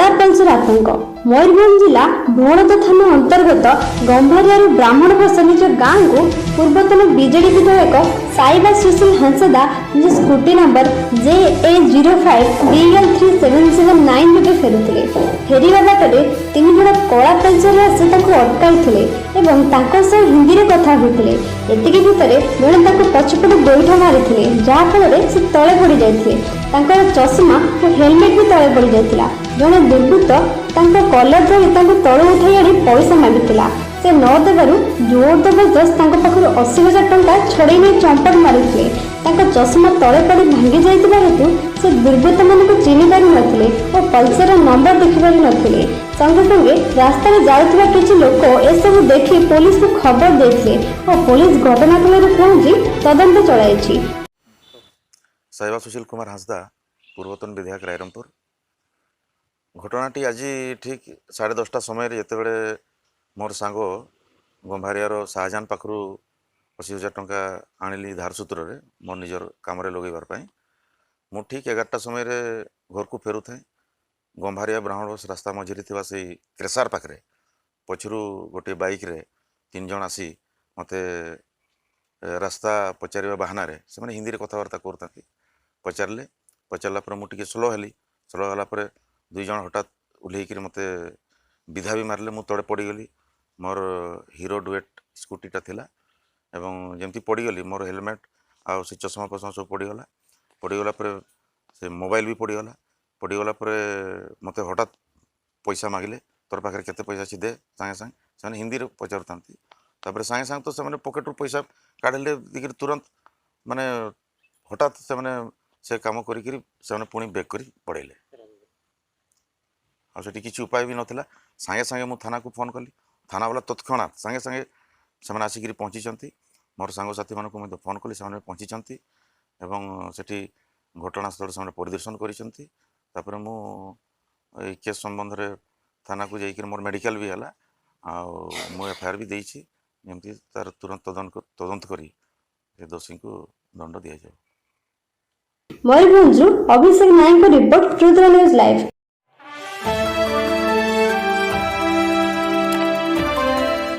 କଳା ପଲ୍ସର ଆତଙ୍କ। ମୟୂରଭଞ୍ଜ ଜିଲ୍ଲା ବଳଦ ଥାନା ଅନ୍ତର୍ଗତ ଗମ୍ଭାରିଆରୁ ବ୍ରାହ୍ମଣବସ ନିଜ ଗାଁକୁ ପୂର୍ବତନ ବିଜେଡି ବିଧାୟକ ସାଇବା ସୁଶୀଲ ହାଁସଦା ନିଜ ସ୍କୁଟି ନମ୍ବର JA 05 BL 3779 ଯୋଗେ ଫେରୁଥିଲେ। ଫେରିବା ବାଟରେ ତିନି ଜଣ କଳା ପଲ୍ସରରେ ଆସି ତାଙ୍କୁ ଅଟକାଇଥିଲେ ଏବଂ ତାଙ୍କ ସହ ହିନ୍ଦୀରେ କଥା ହୋଇଥିଲେ। ଏତିକି ଭିତରେ ଜଣେ ତାଙ୍କୁ ପଛପଟୁ ଗୋଇଠା ମାରିଥିଲେ, ଯାହାଫଳରେ ସେ ତଳେ ପଡ଼ି ଯାଇଥିଲେ। ତାଙ୍କର ଚଷମା ଓ ହେଲମେଟ୍ ବି ତଳେ ପଡ଼ି ଯାଇଥିଲା। ଜଣେ ଦୁର୍ବୃତ୍ତ ତାଙ୍କ କଲର ଧରି ତାଙ୍କୁ ତଳୁ ଉଠାଇ ଆଣି ପଇସା ମାଗିଥିଲା। ସେ ନ ଦେବାରୁ ଜୋର ଜବରଦସ୍ତ ତାଙ୍କ ପାଖରୁ 80,000 ଟଙ୍କା ଛଡ଼େଇ ନେଇ ଚମ୍ପଟ ମାରିଥିଲେ। ତାଙ୍କ ଚଷମା ତଳେ ପଡ଼ି ଭାଙ୍ଗି ଯାଇଥିବା ହେତୁ ସେ ଦୁର୍ବୃତ୍ତମାନଙ୍କୁ ଚିହ୍ନି ପାରିନଥିଲେ ଓ ପଲ୍ସରର ନମ୍ବର ଦେଖିପାରି ନଥିଲେ। ସଙ୍ଗେ ସଙ୍ଗେ ରାସ୍ତାରେ ଯାଉଥିବା କିଛି ଲୋକ ଏସବୁ ଦେଖି ପୋଲିସକୁ ଖବର ଦେଇଥିଲେ ଓ ପୋଲିସ ଘଟଣାସ୍ଥଳରେ ପହଞ୍ଚି ତଦନ୍ତ ଚଳାଇଛି। ସାଇବା ସୁଶୀଲ କୁମାର ହାଁସଦା, ପୂର୍ବତନ ବିଧାୟକ, ରାଇରଙ୍ଗପୁର। ଘଟଣାଟି ଆଜି ଠିକ୍ 10:30 ସମୟରେ, ଯେତେବେଳେ ମୋର ସାଙ୍ଗ ଗମ୍ଭାରିଆର ଶାହଜାହାନ ପାଖରୁ 80,000 ଟଙ୍କା ଆଣିଲି ଧାର ସୂତ୍ରରେ ମୋ ନିଜର କାମରେ ଲଗାଇବାର ପାଇଁ, ମୁଁ ଠିକ୍ 11ଟା ସମୟରେ ଘରକୁ ଫେରୁଥାଏ। ଗମ୍ଭାରିଆ ବ୍ରାହ୍ମଣବସ ରାସ୍ତା ମଝିରେ ଥିବା ସେଇ କ୍ରେସାର ପାଖରେ ପଛରୁ ଗୋଟିଏ ବାଇକ୍ରେ ତିନି ଜଣ ଆସି ମୋତେ ରାସ୍ତା ପଚାରିବା ବାହାନାରେ, ସେମାନେ ହିନ୍ଦୀରେ କଥାବାର୍ତ୍ତା କରୁଥାନ୍ତି, ପଚାରିଲେ। ପଚାରିଲା ପରେ ମୁଁ ଟିକେ ସ୍ଲୋ ହେଲି। ସ୍ଲୋ ହେଲା ପରେ ଦୁଇ ଜଣ ହଠାତ୍ ଓହ୍ଲେଇକିରି ମୋତେ ବିଧା ବି ମାରିଲେ। ମୁଁ ତଳେ ପଡ଼ିଗଲି। ମୋର ହିରୋ ଡୁଏଟ୍ ସ୍କୁଟିଟା ଥିଲା ଏବଂ ଯେମିତି ପଡ଼ିଗଲି, ମୋର ହେଲମେଟ୍ ଆଉ ସେ ଚଷମା ଫସମା ସବୁ ପଡ଼ିଗଲା। ପଡ଼ିଗଲା ପରେ ସେ ମୋବାଇଲ ବି ପଡ଼ିଗଲା। ପଡ଼ିଗଲା ପରେ ମୋତେ ହଠାତ୍ ପଇସା ମାଗିଲେ, "ତୋର ପାଖରେ କେତେ ପଇସା ଅଛି, ଦେ।" ସାଙ୍ଗେ ସାଙ୍ଗେ ସେମାନେ ହିନ୍ଦୀରେ ପଚାରୁଥାନ୍ତି। ତାପରେ ସାଙ୍ଗେ ସାଙ୍ଗେ ତ ସେମାନେ ପକେଟରୁ ପଇସା କାଢ଼ିଲେ ଦେଇକିରି ତୁରନ୍ତ, ମାନେ ହଠାତ୍ ସେମାନେ ସେ କାମ କରିକିରି ସେମାନେ ପୁଣି ବ୍ୟାକ୍ କରି ପଳେଇଲେ। ଆଉ ସେଠି କିଛି ଉପାୟ ବି ନଥିଲା। ସାଙ୍ଗେ ସାଙ୍ଗେ ମୁଁ ଥାନାକୁ ଫୋନ୍ କଲି। ଥାନାବାଲା ତତ୍କ୍ଷଣାତ୍ ସାଙ୍ଗେ ସାଙ୍ଗେ ସେମାନେ ଆସିକିରି ପହଞ୍ଚିଛନ୍ତି। ମୋର ସାଙ୍ଗସାଥିମାନଙ୍କୁ ମଧ୍ୟ ଫୋନ୍ କଲି, ସେମାନେ ପହଞ୍ଚିଛନ୍ତି ଏବଂ ସେଠି ଘଟଣାସ୍ଥଳ ସେମାନେ ପରିଦର୍ଶନ କରିଛନ୍ତି। ତାପରେ ମୁଁ ଏଇ କେସ୍ ସମ୍ବନ୍ଧରେ ଥାନାକୁ ଯାଇକିରି ମୋର ମେଡ଼ିକାଲ ବି ହେଲା ଆଉ ମୁଁ ଏଫଆଇଆର୍ ବି ଦେଇଛି, ଯେମିତି ତାର ତୁରନ୍ତ ତଦନ୍ତ କରି ସେ ଦୋଷୀଙ୍କୁ ଦଣ୍ଡ ଦିଆଯାଉ। ମୟୂରଭଞ୍ଜରୁ ଅଭିଷେକ ନାୟକଙ୍କ ରିପୋର୍ଟ, ଟ୍ରୁଥ୍ ନ୍ୟୁଜ୍ ଲାଇଭ୍।